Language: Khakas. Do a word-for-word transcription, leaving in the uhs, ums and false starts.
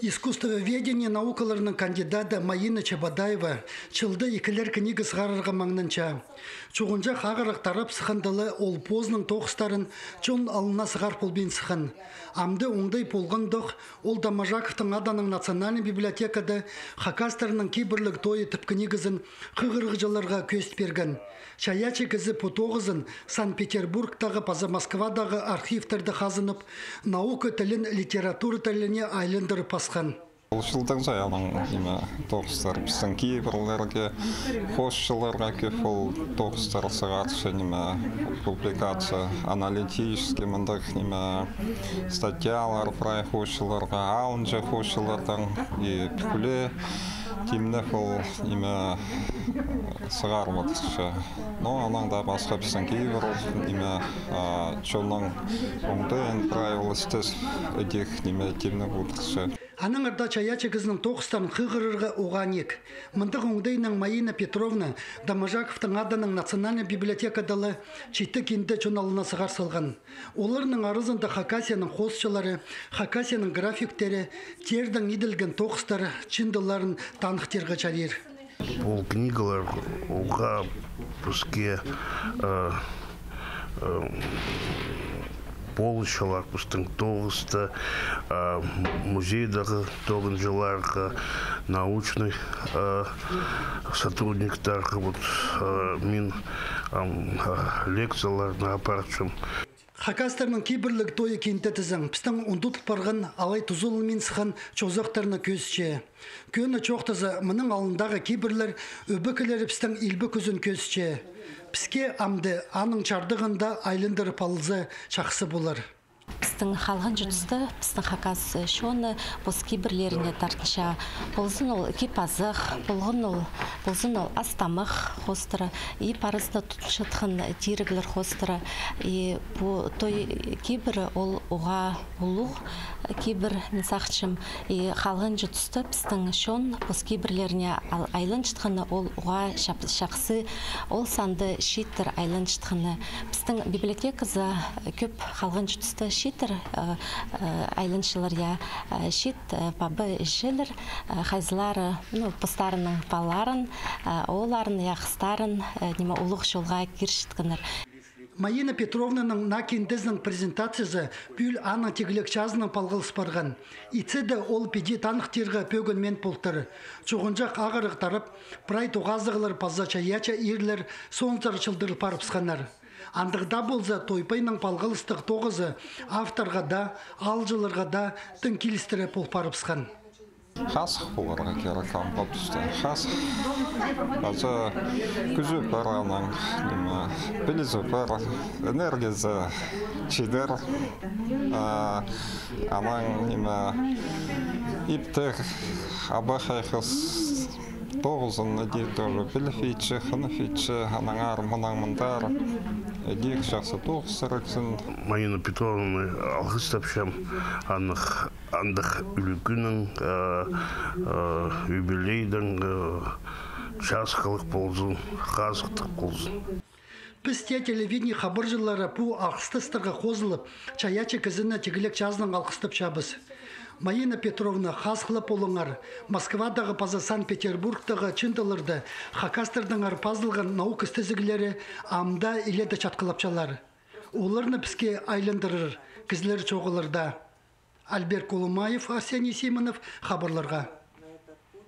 Искусствоведение наукаларының кандидаты Маина Чебодаева чылда ікілер книга сығарарға маңнанча. Чуғынҷах ағырығ тарап сыхханда ла ол позының тоғыстарын чон алнына сығар полбин сыххан. Амды оңдай полғандох, ол Доможаковтың аданың национальный библиотекада «Хакастарның кибірліг тойы» тіп книгазын хығырығҷыларға кӧзіт пирген. Чайаачы кізі пу тоғызын Санкт-Петербургтағы паза Москвадағы архивтерде хазынып, наука тілін литература тіліне айландырып пасхан. Ол чылдаң сай аның, ниме, тоғыстар пістің кибірлерге, хоосчыларға кӧп ол тоғыстар сығарча, ниме, публикация, аналитический мындағ, ниме, статьялар прай хоосчыларға, алынҷа хоосчылардаң и пӱкӱле тимнеп ол, ниме, сығарып одырча. Но анаң даа пасха пістің кибір, ниме, а, чонның оңдайын прай ол істес ідӧк, ниме, тимнеп одырча. Аннаңар даа чайаачы кізінің тоғыстарын хығырарға уғаа ниик. Мындағ оңдайнаң Маина Петровна Доможаковтың аданың национальный библиотекада ла читі кинде чон алнына сығар салған. Оларның аразында Хакасияның хоосчылары, Хакасияның графиктері, теердең иділген тоғыстар чыындыларын таныхтирға чарир. Ол книгалар уғаа піске, э, э, полысчалар пістің тоғыста, э, музейдегі тоғынҷыларға, научный, э, сотрудниктарға, вот, э, мин, ам, э, лекцияларны апарчам. Хакастарның кибірліг тойы кинде тізең, пістің ундутыл парған, алай тузаланмин сыххан чозахтарны кӧзітче. Кӧні чоохтаза, мының алнындағы кибірлер ӧбекелері пістің илбек кӱзін кӧзітче. Піске амды аның чардығында айландырып алза, чахсы полар. Пістің халғанҷы туста пістің хакас, э, чоны пос кибірлеріне тартынча. Ползын ол кип-азах, полған ол, ползын ол ас-тамах хоостыра, и парызында тутчатхан тиріглер хоостыра. И пу той кибірі ол уғаа улуғ кибір, мин сағынчам. И халғанҷы туста пістің чон пос кибірлеріне ал-, айланчатханы ол уғаа чап-, чахсы, ол санда чииттер айланчатханы. Пістің библиотеказы кӧп халғанҷы туста чииттер, э, э, айланчалар, я, э, чиит, э, паба-іҷелер, э, хайзылары, ну, постарының палаларын, э, оолларын, я, хыстарын, э, ниме, улуғ чолға кирчеткеннер. Маина Петровнаның наа киндезінің презентациязы пӱӱл аның тігілек чазынаң палғалыс парған. Итсе дее ол піди таныхтирға пӧгінмин полтыр. Чуғынҷах ағырығ тарап, прай тоғазығлар паза чайаачы ирлер соонзар чылдырыл парыбысханнар. Андағ даа полза, Тойпайның палғалыстығ тоғызы авторға даа, аалҷыларға даа тың килістіре пол парыбысхан. Хазых поларға кирек амғы туста. Хазых. Паза кӱзі пар аның, ниме, пілізі пар, энергиязы чидер. А, анаң, ниме, иптіг абахай хыс тоғызын іди тоже піліп итче, хынып итче, аннаңар мынаң мындар. Іди чахсы тоғыстар итсін. Маина Петровнаны алғыстапчам, аннығ андағ ӱлӱкӱннең, э, э, юбилейдең, э, чазылығ ползын, хазыхтығ ползын. Піс тее телевидение хабарҷылары пу алғыстастарға хозылып, чайаачы кізіні тігілек чазынаң алғыстапчабыс. Маина Петровна, хазых ла полыңар, Москвадағы паза Санкт-Петербургтағы чыындыларда хакастардаңар пазылған наука істезіглері ам даа иледе чатхылапчалар. Оларны піске айландырар кізілер чоғыл даа. Альберт Колымаев, Арсений Симонов, хабарларға.